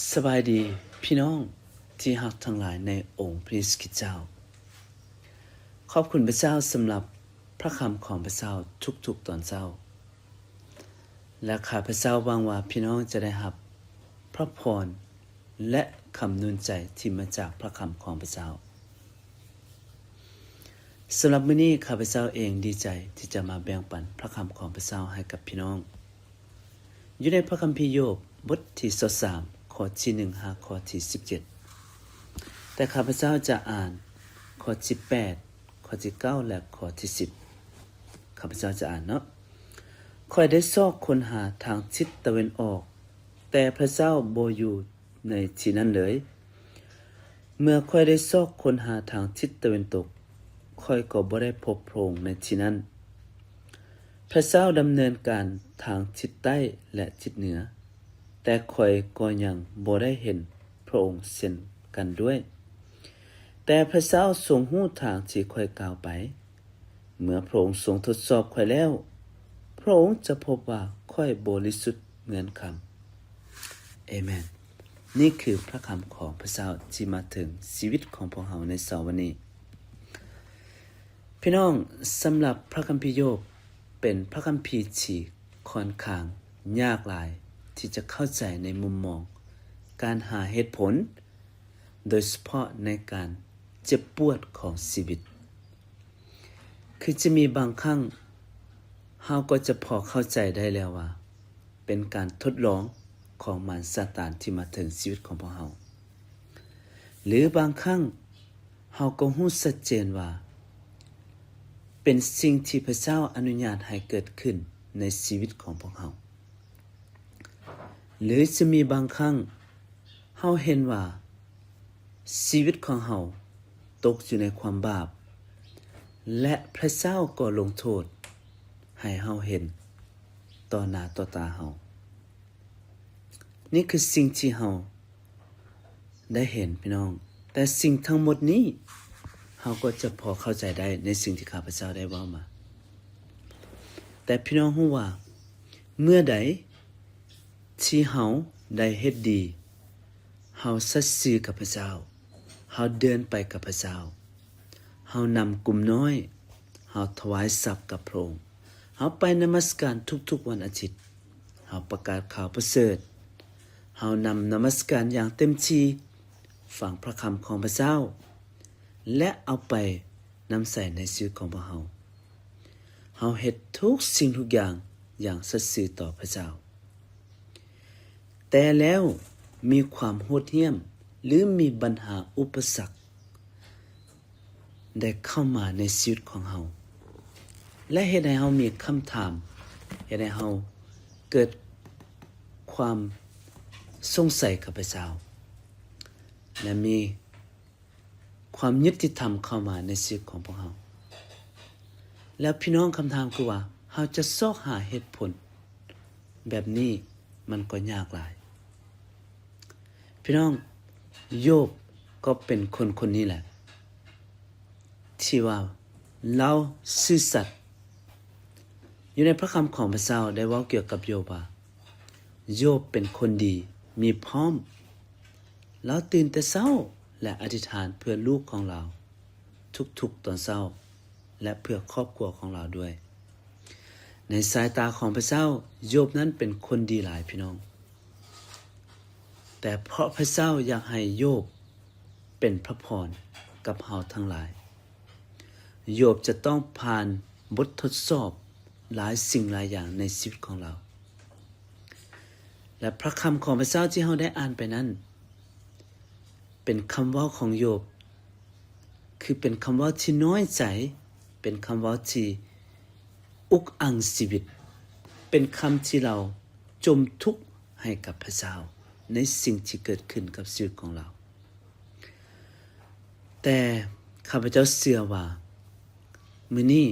ສະບາຍດີພີ່ນ້ອງທີ່ຮັກທັງຫຼາຍໃນອົງພະເຢຊູຄຣິສຕ໌ເຈົ້າ. ຂອບຄຸນພະເຈົ້າສຳລັບພະຄຳຂອງພະເຈົ້າທຸກໆຕອນເຊົ້າ ແລະ ຂ້າພະເຈົ້າຫວັງວ່າພີ່ນ້ອງຈະໄດ້ຮັບພະພອນ ແລະ ຄຳໜູນໃຈທີ່ມາຈາກພະຄຳຂອງພະເຈົ້າ. ສຳລັບມື້ນີ້ ຂ້າພະເຈົ້າເອງດີໃຈທີ່ຈະມາແບ່ງປັນພະຄຳຂອງພະເຈົ້າໃຫ້ກັບພີ່ນ້ອງ ຢູ່ໃນພະຄຳພີໂຢບ ບົດທີຊາວສາມ ຂໍ້ທີໜຶ່ງ ຫາຂໍ້ທີສິບເຈັດ. ແຕ່ຂ້າພະເຈົ້າຈະອ່ານຂໍ້ທີແປດ, ຂໍ້ທີເກົ້າ ແລະ ຂໍ້ທີສິບ. ຂ້າພະເຈົ້າຈະອ່ານເນາະ. ຂ້ອຍໄດ້ຊອກຄົ້ນຫາທາງທິດຕາເວັນອອກ, ແຕ່ພະເຈົ້າບໍ່ຢູ່ໃນທີ່ນັ້ນເລີຍ. ເມື່ອຂ້ອຍໄດ້ຊອກຄົ້ນຫາທາງທິດຕາເວັນຕົກ, ຂ້ອຍກໍບໍ່ໄດ້ພົບພະອົງໃນທີ່ນັ້ນ. ພະເຈົ້າດຳເນີນການທາງທິດໃຕ້ ແລະ ທິດເໜືອ, ແຕ່ຂ້ອຍກໍຍັງບໍ່ໄດ້ເຫັນພະອົງເຊັ່ນກັນດ້ວຍ. ແຕ່ພະເຈົ້າຊົງຮູ້ທາງທີ່ຂ້ອຍກ້າວໄປ. ເມື່ອພະອົງຊົງທົດສອບຂ້ອຍແລ້ວ, ພະອົງຈະພົບວ່າຂ້ອຍບໍລິສຸດເໝືອນຄຳ. ເອເມນ. ນີ້ຄືພະຄຳຂອງພະເຈົ້າທີ່ມາເຖິງຊີວິດຂອງພວກເຮົາໃນເຊົ້າວັນນີ້. ພີ່ນ້ອງ, ສຳລັບພະຄຳພີໂຢບ ເປັນພະຄຳພີທີ່ຄ່ອນຂ້າງຍາກຫຼາຍທີ່ຈະເຂົ້າໃຈໃນມຸມມອງການຫາເຫດຜົນ, ໂດຍສະເພາະໃນການເຈັບປວດຂອງຊີວິດ. ຄືຈະມີບາງຄັ້ງເຮົາກໍຈະພໍເຂົ້າໃຈໄດ້ແລ້ວວ່າ ເປັນການທົດລອງຂອງມານຊາຕານທີ່ມາເຖິງຊີວິດຂອງພວກເຮົາ. ຫຼືບາງຄັ້ງເຮົາກໍຮູ້ຊັດເຈນວ່າ ເປັນສິ່ງທີ່ພະເຈົ້າອະນຸຍາດໃຫ້ເກີດຂຶ້ນໃນຊີວິດຂອງພວກເຮົາ. ຫຼືຈະມີບາງຄັ້ງເຮົາເຫັນວ່າຊີວິດຂອງເຮົາຕົກຢູ່ໃນຄວາມບາບ ແລະ ພະເຈົ້າກໍລົງໂທດໃຫ້ເຮົາເຫັນຕໍ່ໜ້າຕໍ່ຕາເຮົາ. ນີ້ຄືສິ່ງທີ່ເຮົາ ໄດ້ເຫັນພີ່ນ້ອງ, ແຕ່ສິ່ງທັງໝົດນີ້ ເຮົາກໍຈະພໍເຂົ້າໃຈໄດ້ໃນສິ່ງທີ່ຂ້າພະເຈົ້າໄດ້ເວົ້າມາ. ແຕ່ພີ່ນ້ອງຮູ້ວ່າ ເມື່ອໃດທີ່ເຮົາໄດ້ເຮັດດີ, ເຮົາສັດຊື່ກັບພະເຈົ້າ, ເຮົາເດີນໄປກັບພະເຈົ້າ, ເຮົານຳກຸ່ມນ້ອຍ, ເຮົາຖວາຍຊັບກັບພະອົງ, ເຮົາໄປນະມັດສະການທຸກໆວັນອາທິດ, ເຮົາປະກາດຂ່າວປະເສີດ, ເຮົານຳນະມັດສະການຢ່າງເຕັມທີ່, ຟັງພະຄຳຂອງພະເຈົ້າ ແລະ ເອົາໄປນຳໃຊ້ໃນຊີວິດຂອງພວກເຮົາ. ເຮົາເຮັດທຸກສິ່ງທຸກຢ່າງຢ່າງສັດຊື່ຕໍ່ພະເຈົ້າ. ແຕ່ແລ້ວມີຄວາມໂຫດຫ້ຽມ ຫຼື ມີບັນຫາອຸປະສັກ ໄດ້ເຂົ້າມາໃນຊີວິດຂອງເຮົາ ແລະ ເຮັດໃຫ້ເຮົາມີຄຳຖາມ, ເຮັດໃຫ້ເຮົາເກີດຄວາມສົງໄສກັບພະເຈົ້າ ແລະ ມີຄວາມຍຸຕິທຳເຂົ້າມາໃນຊີວິດຂອງພວກເຮົາ. ແລ້ວພີ່ນ້ອງ, ຄຳຖາມຄືວ່າ ເຮົາຈະຊອກຫາເຫດຜົນແບບນີ້ ມັນກໍຍາກຫຼາຍ. ພີ່ນ້ອງ, ໂຢບກໍເປັນຄົນຄົນນີ້ແຫຼະ ທີ່ວ່າລາວຊື່ສັດ. ຢູ່ໃນພະຄຳຂອງພະເຈົ້າໄດ້ເວົ້າກ່ຽວກັບໂຢບວ່າ ໂຢບເປັນຄົນດີ, ມີພ້ອມ. ລາວຕື່ນແຕ່ເຊົ້າ ແລະ ອະທິຖານເພື່ອລູກຂອງລາວທຸກໆຕອນເຊົ້າ ແລະ ເພື່ອຄອບຄົວຂອງລາວດ້ວຍ. ໃນສາຍຕາຂອງພະເຈົ້າ, ໂຢບນັ້ນເປັນຄົນດີຫຼາຍ, ພີ່ນ້ອງ. ແຕ່ເພາະພະເຈົ້າຢາກໃຫ້ໂຢບເປັນພະພອນກັບເຮົາທັງຫຼາຍ, ໂຢບຈະຕ້ອງຜ່ານບົດທົດສອບຫຼາຍສິ່ງຫຼາຍຢ່າງໃນຊີວິດຂອງລາວ. ແລະ ພະຄຳຂອງພະເຈົ້າທີ່ເຮົາໄດ້ອ່ານໄປນັ້ນ ເປັນຄຳເວົ້າຂອງໂຢບ, ຄືເປັນຄຳເວົ້າທີ່ນ້ອຍໃຈ, ເປັນຄຳເວົ້າທີ່ອຸກອັ່ງຊີວິດ, ເປັນຄຳທີ່ລາວຈົ່ມທຸກໃຫ້ກັບພະເຈົ້າໃນສິ່ງທີ່ເກີດຂຶ້ນກັບຊີວິດຂອງລາວ. ແຕ່ຂ້າພະເຈົ້າເຊື່ອວ່າ ມື້ນີ້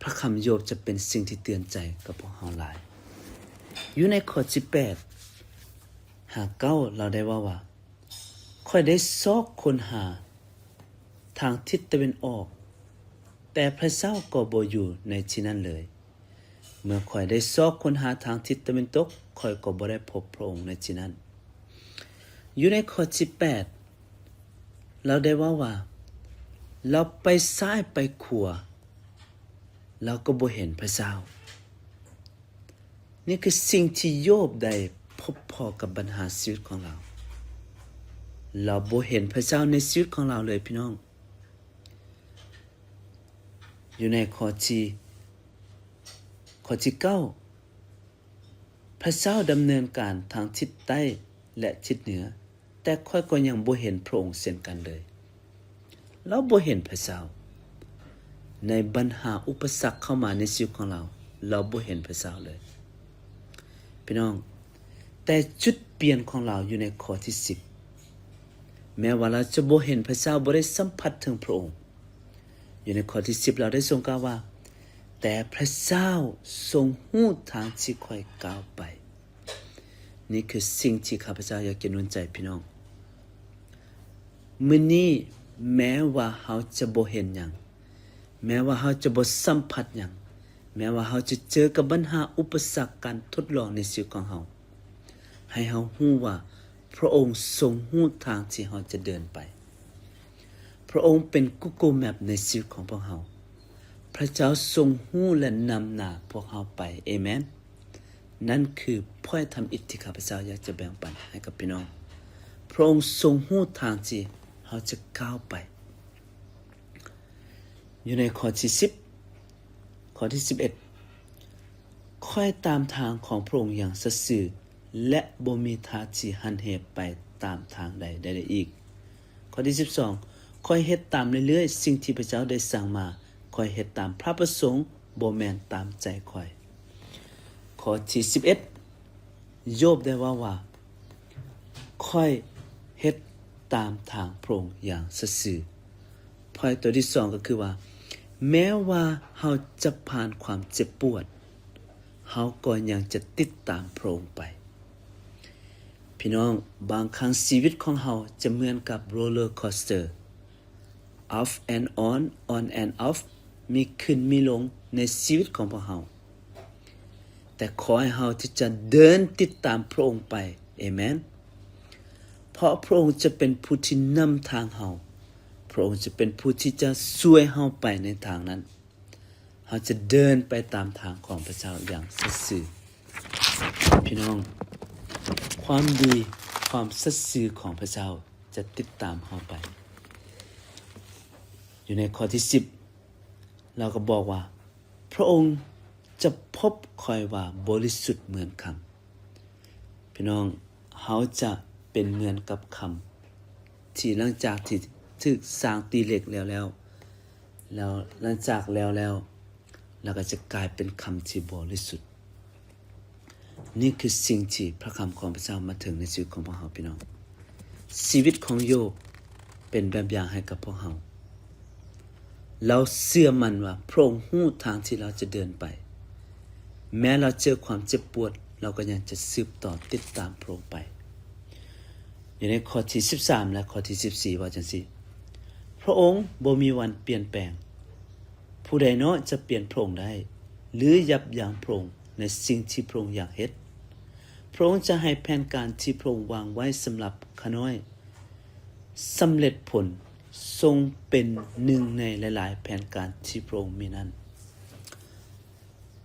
ພະຄຳໂຢບຈະເປັນສິ່ງທີ່ເຕືອນໃຈກັບພວກເຮົາຫຼາຍ. ຢູ່ໃນຂໍ້ທີແປດຫາເກົ້າ ລາວໄດ້ເວົ້າວ່າ, ຂ້ອຍໄດ້ຊອກຄົ້ນຫາທາງທິດຕາເວັນອອກ, ແຕ່ພະເຈົ້າກໍບໍ່ຢູ່ໃນທີ່ນັ້ນເລີຍ. ເມື່ອຂ້ອຍໄດ້ຊອກຄົ້ນຫາທາງທິດຕາເວັນຕົກ, ຂ້ອຍກໍບໍ່ໄດ້ພົບພະອົງໃນທີ່ນັ້ນ. ຢູ່ໃນຂໍ້ທີແປດ ລາວໄດ້ເວົ້າວ່າ ລາວໄປຊ້າຍໄປຂວາ ລາວກໍບໍ່ເຫັນພະເຈົ້າ. ນີ້ຄືສິ່ງທີ່ໂຢບໄດ້ພົບພໍ້ກັບບັນຫາຊີວິດຂອງລາວ. ລາວບໍ່ເຫັນພະເຈົ້າໃນຊີວິດຂອງລາວເລີຍ, ພີ່ນ້ອງ. ຢູ່ໃນຂໍ້ທີ ຂໍ້ທີເກົ້າ ພະເຈົ້າດຳເນີນການທາງທິດໃຕ້ ແລະ ທິດເໜືອ, ແຕ່ຂ້ອຍກໍຍັງບໍ່ເຫັນພະອົງເຊັ່ນກັນເລີຍ. ລາວບໍ່ເຫັນພະເຈົ້າ. ໃນບັນຫາອຸປະສັກເຂົ້າມາໃນຊີວິດຂອງລາວ, ລາວບໍ່ເຫັນພະເຈົ້າເລີຍ. ພີ່ນ້ອງ, ແຕ່ຈຸດປ່ຽນຂອງລາວຢູ່ໃນຂໍ້ທີສິບ. ແມ້ວ່າລາວຈະບໍ່ເຫັນພະເຈົ້າ, ບໍ່ໄດ້ສຳຜັດເຖິງພະອົງ, ຢູ່ໃນຂໍ້ທີສິບ ລາວໄດ້ຊົງກ່າວວ່າ, ແຕ່ພະເຈົ້າຊົງຮູ້ທາງທີ່ຂ້ອຍກ້າວໄປ. ນີ້ຄືສິ່ງທີ່ຂ້າພະເຈົ້າຢາກຈະໜູນໃຈພີ່ນ້ອງ. ມື້ນີ້ແມ້ວ່າເຮົາຈະບໍ່ເຫັນຫຍັງ, ແມ້ວ່າເຮົາຈະບໍ່ສຳຜັດຫຍັງ, ແມ້ວ່າເຮົາຈະເຈີກັບບັນຫາອຸປະສັກການທົດລອງໃນຊີວິດຂອງເຮົາ, ໃຫ້ເຮົາຮູ້ວ່າພະອົງຊົງຮູ້ທາງທີ່ເຮົາຈະເດີນໄປ. ພະອົງເປັນ Google Map ໃນຊີວິດຂອງພວກເຮົາ. ພະເຈົ້າຊົງຮູ້ ແລະ ນຳໜ້າພວກເຮົາໄປ. ເອເມນ. ນັ້ນຄືພອຍທຳອິດທີ່ຂ້າພະເຈົ້າຢາກຈະແບ່ງປັນໃຫ້ກັບພີ່ນ້ອງ. ພະອົງຊົງຮູ້ທາງທີ່ເຮົາຈະກ້າວໄປ. ຢູ່ໃນຂໍ້ທີສິບ ຂໍ້ທີສິບເອັດ ຂ້ອຍຕາມທາງຂອງພະອົງຢ່າງສັດຊື່ ແລະ ບໍ່ມີທ່າທີຫັນເຫໄປຕາມທາງໃດໄດ້ອີກ. ຂໍ້ທີສິບສອງ ຂ້ອຍເຮັດຕາມເລື້ອຍໆສິ່ງທີ່ພະເຈົ້າໄດ້ສັ່ງມາ, ຂ້ອຍເຮັດຕາມພະປະສົງ, ບໍ່ແມ່ນຕາມໃຈຂ້ອຍ. ຂໍ້ທີສິບເອັດ ໂຢບໄດ້ເວົ້າວ່າ, ຂ້ອຍເຮັດຕາມທາງພະອົງຢ່າງສັດຊື່. ພອຍຕົວທີສອງກໍຄືວ່າ, ແມ້ວ່າເຮົາຈະຜ່ານຄວາມເຈັບປວດ, ເຮົາກໍຍັງຈະຕິດຕາມພະອົງໄປ. ພີ່ນ້ອງ, ບາງຄັ້ງຊີວິດຂອງເຮົາຈະເໝືອນກັບ roller coaster, up and on, on and off, ມີຂຶ້ນມີລົງໃນຊີວິດຂອງພວກເຮົາ. ແຕ່ຂໍໃຫ້ເຮົາທີ່ຈະເດີນຕິດຕາມພະອົງໄປ. ເອເມນ. ເພາະພະອົງຈະເປັນຜູ້ທີ່ນຳທາງເຮົາ. ພະອົງຈະເປັນຜູ້ທີ່ຈະຊ່ວຍເຮົາໄປໃນທາງນັ້ນ. ເຮົາຈະເດີນໄປຕາມທາງຂອງພະເຈົ້າຢ່າງສັດຊື່. ພີ່ນ້ອງ, ຄວາມດີ, ຄວາມສັດຊື່ຂອງພະເຈົ້າຈະຕິດຕາມເຮົາໄປ. ຢູ່ໃນຂໍ້ທີສິບ ລາວກໍບອກວ່າ, ພະອົງຈະພົບຂ້ອຍວ່າບໍລິສຸດເໝືອນຄຳ. ພີ່ນ້ອງ, ເຮົາຈະເປັນເໝືອນກັບຄຳ ທີ່ຫຼັງຈາກທີ່ຖືກຊ່າງຕີເຫຼັກແລ້ວແລ້ວ, ແລ້ວຫຼັງຈາກແລ້ວແລ້ວ, ລະກະຈະກາຍເປັນຄຳທີ່ບໍລິສຸດ. ນີ້ຄືສິ່ງທີ່ພະຄຳຂອງພະເຈົ້າມາເຖິງໃນຊີວິດຂອງພວກເຮົາ, ພີ່ນ້ອງ. ຊີວິດຂອງໂຢບເປັນແບບຢ່າງໃຫ້ກັບພວກເຮົາ. ລາວເຊື່ອໝັ້ນວ່າພະອົງຮູ້ທາງທີ່ລາວຈະເດີນໄປ. ແມ້ລາວເຈີຄວາມເຈັບປວດ, ລາວກໍຍັງຈະສືບຕໍ່ຕິດຕາມພະອົງໄປ. ຢູ່ໃນຂໍ້ທີສິບສາມ ແລະ ຂໍ້ທີສິບສີ່ ວ່າຈັ່ງຊີ້, ພະອົງບໍ່ມີວັນປ່ຽນແປງ. ຜູ້ໃດເນາະຈະປ່ຽນພະອົງໄດ້ ຫຼື ຢັບຢັ້ງພະອົງໃນສິ່ງທີ່ພະອົງຢາກເຮັດ? ພະອົງຈະໃຫ້ແຜນການທີ່ພະອົງວາງໄວ້ສຳລັບຂ້ານ້ອຍສຳເລັດຜົນ, ຊົງເປັນໜຶ່ງໃນຫຼາຍໆແຜນການທີ່ພະອົງມີນັ້ນ.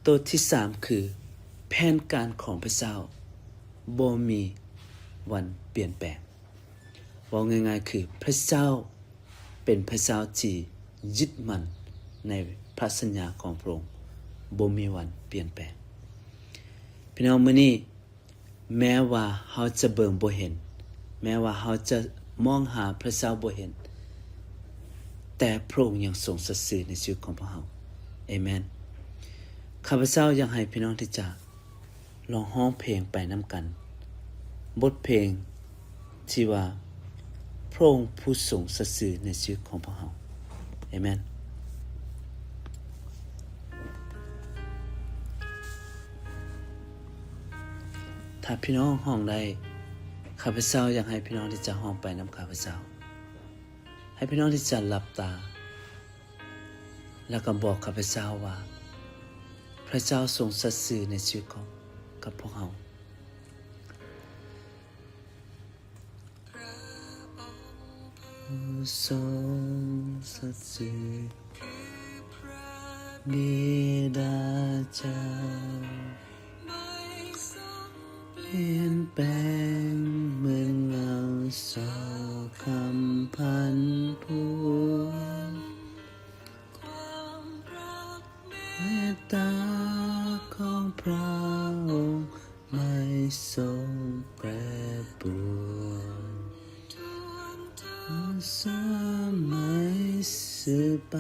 ໂຕທີສາມຄື ແຜນການຂອງພະເຈົ້າບໍ່ມີວັນປ່ຽນແປງ. ເວົ້າງ່າຍໆຄື ພະເຈົ້າເປັນພະເຈົ້າທີ່ຍຶດໝັ້ນໃນພະສັນຍາຂອງພະອົງ, ບໍ່ມີວັນປ່ຽນແປງ. ພີ່ນ້ອງ, ມື້ນີ້ ແມ້ວ່າເຮົາຈະເບິ່ງບໍ່ເຫັນ, ແມ້ວ່າເຮົາຈະມອງຫາພະເຈົ້າບໍ່ເຫັນ, ແຕ່ພະອົງຍັງຊົງສັດຊື່ໃນຊີວິດຂອງພວກເຮົາ. ເອເມນ. ຂ້າພະເຈົ້າຢາກໃຫ້ພີ່ນ້ອງທີ່ຈະລອງຮ້ອງເພງໄປນຳກັນ, ບົດເພງທີ່ວ່າ ພະອົງຜູ້ຊົງສັດຊື່ໃນຊີວິດຂອງພວກເຮົາ. ເອເມນ. ຖ້າພີ່ນ້ອງຮ້ອງໄດ້, ຂ້າພະເຈົ້າຢາກໃຫ້ພີ່ນ້ອງທີ່ຈະຮ້ອງໄປນຳຂ້າພະເຈົ້າ. ໃຫ້ພີ່ນ້ອງທີ່ຈະຫຼັບຕາ ແລ້ວກໍບອກຂ້າພະເຈົ້າວ່າ ພະເຈົ້າຊົງສັດຊື່ໃນຊີວິດຂອງ ກັບພວກເຮົາ. ຊົງສັດຊື່ຄືພຣະບິດາເຈົ້າ ປ່ຽນແປງເໝືອນເງົາສໍຄຳພັນຜວນ ເມດຕາຂອງພຣະອົງໄມ່ຊົງແປປວນ ສະໄໝສືບໄປ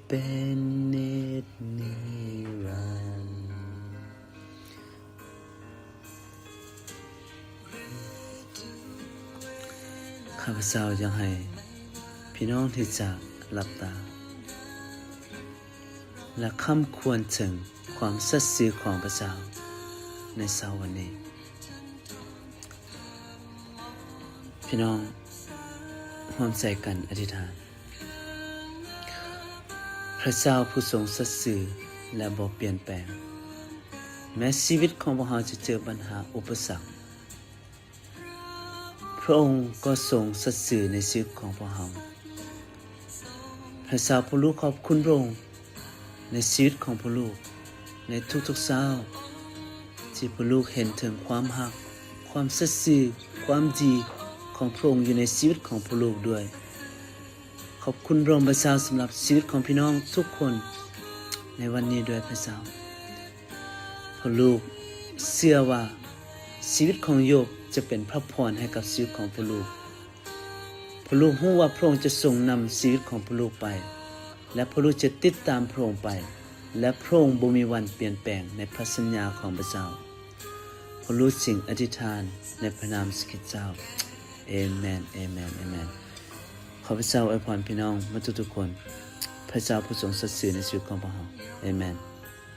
ເປັນນິດນິລັນ. ຂ້າພະເຈົ້າຢາກໃຫ້ພີ່ນ້ອງທີ່ຈະຫຼັບຕາ ແລະ ຄຳຄວນເຖິງຄວາມສັດຊື່ຂອງພະເຈົ້າໃນເຊົ້າວັນນີ້. ພີ່ນ້ອງຮ່ວມໃຈກັນອະທິຖານ. ພະເຈົ້າຜູ້ຊົງສັດຊື່ ແລະ ບໍ່ປ່ຽນແປງ, ແມ້ຊີວິດຂອງພວກເຮົາຈະເຈີບັນຫາອຸປະສັກ, ພະອົງກໍຊົງສັດຊື່ໃນຊີວິດຂອງພວກເຮົາ. ພະເຈົ້າ, ພວກລູກຂອບຄຸນພະອົງໃນຊີວິດຂອງພວກລູກໃນທຸກໆເຊົ້າ, ທີ່ພວກລູກເຫັນເຖິງຄວາມຮັກ, ຄວາມສັດຊື່, ຄວາມດີຂອງພະອົງຢູ່ໃນຊີວິດຂອງພວກລູກດ້ວຍ. ຂອບຄຸນພະອົງພະເຈົ້າສຳລັບຊີວິດຂອງພີ່ນ້ອງທຸກຄົນໃນວັນນີ້ດ້ວຍພະເຈົ້າ. ພວກລູກເຊື່ອວ່າຊີວິດຂອງໂຢບຈະເປັນພະພອນໃຫ້ກັບຊີວິດຂອງພວກລູກ. ພວກລູກຮູ້ວ່າພະອົງຈະຊົງນຳຊີວິດຂອງພວກລູກໄປ ແລະ ພວກລູກຈະຕິດຕາມພະອົງໄປ ແລະ ພະອົງບໍ່ມີວັນປ່ຽນແປງໃນພະສັນຍາຂອງພະເຈົ້າ. ພວກລູກຈຶ່ງອະທິຖານໃນພະນາມເຢຊູຄຣິດເຈົ້າ. ເອແມນ, ເອແມນ, ເອແມນ. ຂໍພະເຈົ້າອວຍພອນພີ່ນ້ອງມາທຸກໆຄົນ. ພະເຈົ້າຜູ້ຊົງສັດຊື່ໃນຊີວິດຂອງພວກເຮົາ. ເອແມນ.